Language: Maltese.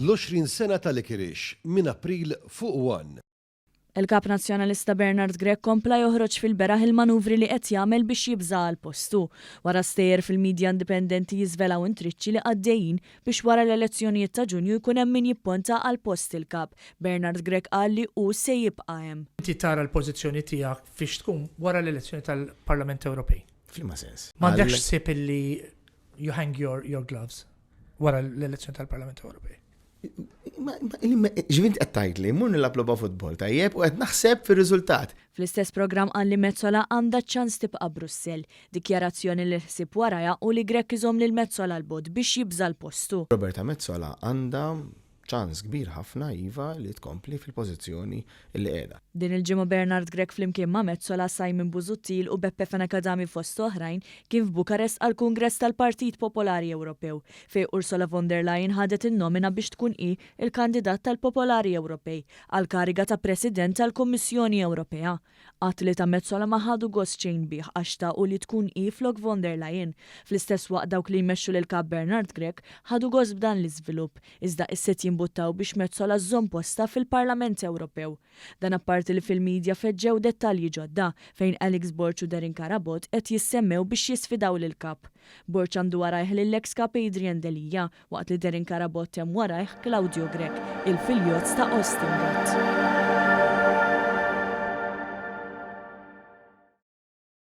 L-20 sena ta' Licorice minn April fuq one. Il-Kap Nazzjonalista Bernard Grech kompla joħroġ fil-beraħ il-manuvri li qed jagħmel biex jibża' għal postu, wara stejjer fil-midja indipendenti jiżvelaw intriċċi li għaddejjin biex wara l-elezzjonijiet ta' Ġunju jkun hemm min jipponta għal post il-Kap. Bernard Grech qal li hu se jibqa' hemm. Inti tara l-pożizzjoni tiegħek fiex tkun wara l-elezzjoni tal-Parlament Ewropej? F'liema sens? M'għandekx ħsieb illi you hang your, your gloves wara l-elezzjoni tal-Parlament Ewropej? Ġvint qed tgħidli, mur nilgħab logħba futbol tajjeb u qed naħseb fir-riżultat. Fl-istess programm qal li Metsola għandha ċ-ċans tibqa' Brussell. Dikjarazzjoni li l-ħsieb warajha hu li Grech iżomm lil Metsola 'l bogħod biex jibża' l-postu. Roberta Metsola għandha ċans kbir ħafna iva li tkompli fil-pożizzjoni li qiegħda. Din il-ġimgħa Bernard Grech flimkien ma' Metsola, Simon Busuttil u Beppe Fenech Adami fost oħrajn kien f'Bukarest għall-Kungress tal-Partit Popolari Ewropew fejn Ursula von der Leyen ħadet in-nomina biex tkun hi l-kandidat tal-Popolari Ewropej għall-kariga ta' President tal-Kummissjoni Ewropea. Att li ta' Metsola ma ħadu gost xejn bih għax xtaqu li tkun hi flok von der Leyen. Fl-istess waqt dawk li jmexxu lill-Kap Bernard Grech ħadu gost b'dan l-iżvilupp, iżda issa qed jimbuttaw biex Metsola żżomm postha fil-Parlament Ewropew. Dan apparti li fil-media feġġew dettalji ġodda, fejn Alex Borg u Darren Carabott qed jissemmew biex jisfidaw lill-Kap. Borg għandu warajh lill-eks Kap Adrian Delia, Waqt li Darren Carabott hemm warajh Claudio Grech, il-filjozz ta' Austin Gatt.